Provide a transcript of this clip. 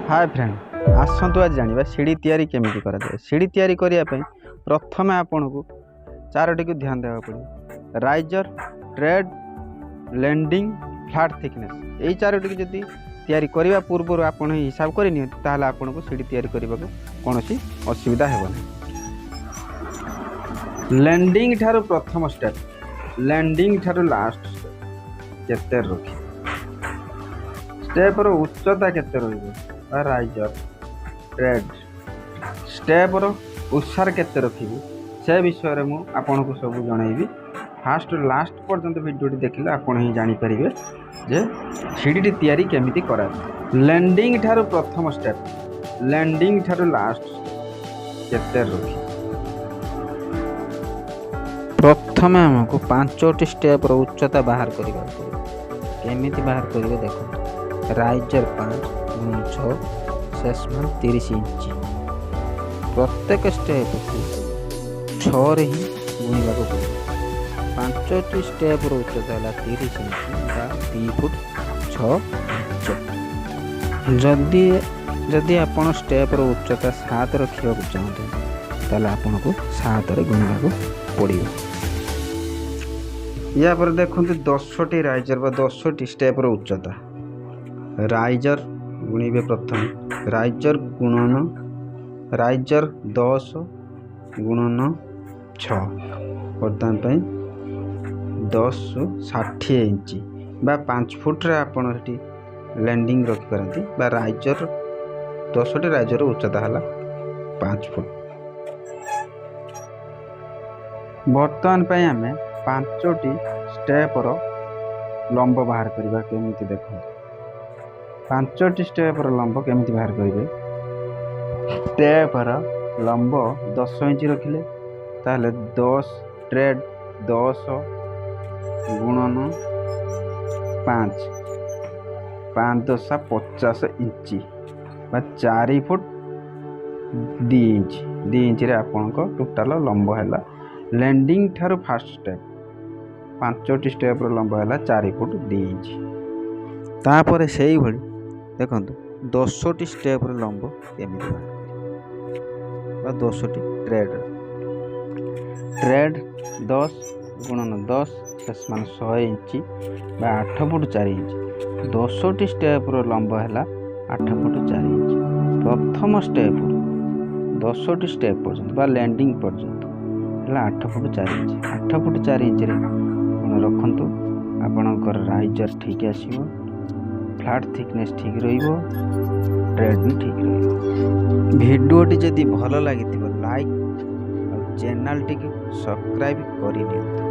ହାଏ friend, ଆସନ୍ତୁ ଆଜି ଜାଣିବା ସିଡ଼ି ତିଆରି କେମିତି କରାଯାଏ। ସିଡ଼ି ତିଆରି କରିବା ପାଇଁ ପ୍ରଥମେ ଆପଣଙ୍କୁ ଚାରୋଟିକୁ ଧ୍ୟାନ ଦେବାକୁ ପଡ଼ିବ: ରାଇଜର, ଟ୍ରେଡ୍, ଲ୍ୟାଣ୍ଡିଂ, ଫ୍ଲାଟ୍ ଥିକନେସ୍। ଏଇ ଚାରୋଟିକୁ ଯଦି ତିଆରି କରିବା ପୂର୍ବରୁ ଆପଣ ହିସାବ କରି ନିଅନ୍ତି, ତାହେଲେ ଆପଣଙ୍କୁ ସିଡ଼ି ତିଆରି କରିବାକୁ କୌଣସି ଅସୁବିଧା ହେବ ନାହିଁ। ଲ୍ୟାଣ୍ଡିଂ ଠାରୁ ପ୍ରଥମ ଷ୍ଟେପ୍, ଲ୍ୟାଣ୍ଡିଂ ଠାରୁ ଲାଷ୍ଟ ଷ୍ଟେପ୍ କେତେ ରଖିବେ, ଷ୍ଟେପ୍ର ଉଚ୍ଚତା କେତେ ରହିବ ବା ରାଇଜର, ଟ୍ରେଡ୍, ଷ୍ଟେପ୍ର ଓସାର କେତେ ରଖିବି, ସେ ବିଷୟରେ ମୁଁ ଆପଣଙ୍କୁ ସବୁ ଜଣାଇବି। ଫାଷ୍ଟ ଲାଷ୍ଟ ପର୍ଯ୍ୟନ୍ତ ଭିଡ଼ିଓଟି ଦେଖିଲେ ଆପଣ ହିଁ ଜାଣିପାରିବେ ଯେ ସିଡ଼ିଟି ତିଆରି କେମିତି କରାଯାଏ। ଲ୍ୟାଣ୍ଡିଂ ଠାରୁ ପ୍ରଥମ ଷ୍ଟେପ୍, ଲ୍ୟାଣ୍ଡିଂ ଠାରୁ ଲାଷ୍ଟ କେତେ ରଖିବେ। ପ୍ରଥମେ ଆମକୁ ପାଞ୍ଚଟି ଷ୍ଟେପ୍ର ଉଚ୍ଚତା ବାହାର କରିବାକୁ ପଡ଼ିବ। କେମିତି ବାହାର କରିବେ ଦେଖନ୍ତୁ। ରାଇଜର 5 ଗୁଣ 6, ଶେଷ ମାନ 30 ଇଞ୍ଚ। ପ୍ରତ୍ୟେକ ଷ୍ଟେପ୍କୁ 6ରେ ହିଁ ଗୁଣିବାକୁ ପଡ଼ିବ। ପାଞ୍ଚଟି ଷ୍ଟେପ୍ର ଉଚ୍ଚତା ହେଲା 30 ଇଞ୍ଚ ବା 2 ଫୁଟ 6 ଇଞ୍ଚ। ଯଦି ଆପଣ ଷ୍ଟେପ୍ର ଉଚ୍ଚତା 7 ରଖିବାକୁ ଚାହୁଁଛନ୍ତି, ତାହେଲେ ଆପଣଙ୍କୁ 7ରେ ଗୁଣିବାକୁ ପଡ଼ିବ। ୟା ପରେ ଦେଖନ୍ତୁ, 10ଟି ରାଇଜର ବା 10ଟି ଷ୍ଟେପ୍ର ଉଚ୍ଚତା। ରାଇଜର ଗୁଣିବେ ପ୍ରଥମେ। ରାଇଜର ଗୁଣନ ରାଇଜର 10 ଗୁଣନ 6, ବର୍ତ୍ତମାନ ପାଇଁ 10 60 ଇଞ୍ଚ ବା 5 ଫୁଟରେ ଆପଣ ସେଠି ଲ୍ୟାଣ୍ଡିଂ ରଖିପାରନ୍ତି ବା ରାଇଜର, 10ଟି ରାଇଜର ଉଚ୍ଚତା ହେଲା 5 ଫୁଟ। ବର୍ତ୍ତମାନ ପାଇଁ ଆମେ ପାଞ୍ଚଟି ଷ୍ଟେପ୍ର ଲମ୍ବ ବାହାର କରିବା କେମିତି ଦେଖନ୍ତୁ। ପାଞ୍ଚଟି ଷ୍ଟେପ୍ର ଲମ୍ବ କେମିତି ବାହାର କରିବେ? ଷ୍ଟେପ୍ର ଲମ୍ବ 10 ଇଞ୍ଚ ରଖିଲେ, ତାହେଲେ 10 ଟ୍ରେଡ୍ 10 ଗୁଣନ 5, 5 ଦଶା 50 ଇଞ୍ଚ ବା 4 ଫୁଟ 2 ଇଞ୍ଚ। 2 ଇଞ୍ଚରେ ଆପଣଙ୍କ ଟୋଟାଲ ଲମ୍ବ ହେଲା। ଲ୍ୟାଣ୍ଡିଂ ଠାରୁ ଫାଷ୍ଟ ଷ୍ଟେପ୍, ପାଞ୍ଚଟି ଷ୍ଟେପ୍ର ଲମ୍ବ ହେଲା 4 ଫୁଟ 2 ଇଞ୍ଚ। ତାପରେ ସେଇଭଳି ଦେଖନ୍ତୁ, 10ଟି ଷ୍ଟେପ୍ର ଲମ୍ବ କେମିତି ବାହାର କରିବେ ବା 10ଟି ଟ୍ରେଡ୍। ଟ୍ରେଡ୍ 10 ଗୁଣନ 10, ଶେଷ ମାନ 100 ଇଞ୍ଚ ବା 8 ଫୁଟ 4 ଇଞ୍ଚ। 10ଟି ଷ୍ଟେପ୍ର ଲମ୍ବ ହେଲା 8 ଫୁଟ 4 ଇଞ୍ଚ। ପ୍ରଥମ ଷ୍ଟେପ୍ରୁ 10ଟି ଷ୍ଟେପ୍ ପର୍ଯ୍ୟନ୍ତ ବା ଲ୍ୟାଣ୍ଡିଂ ପର୍ଯ୍ୟନ୍ତ ହେଲା 8 ଫୁଟ 4 ଇଞ୍ଚ। 8 ଫୁଟ 4 ଇଞ୍ଚରେ ଆପଣ ରଖନ୍ତୁ, ଆପଣଙ୍କର ରାଇଜର ଠିକ୍ ଆସିବ, ଫ୍ଲାଟ୍ ଥିକନେସ୍ ଠିକ୍ ରହିବ, ଟ୍ରେଡ୍ ବି ଠିକ୍ ରହିବ। ଭିଡ଼ିଓଟି ଯଦି ଭଲ ଲାଗିଥିବ, ଲାଇକ୍ ଆଉ ଚ୍ୟାନେଲଟିକୁ ସବସ୍କ୍ରାଇବ୍ କରିନିଅନ୍ତୁ।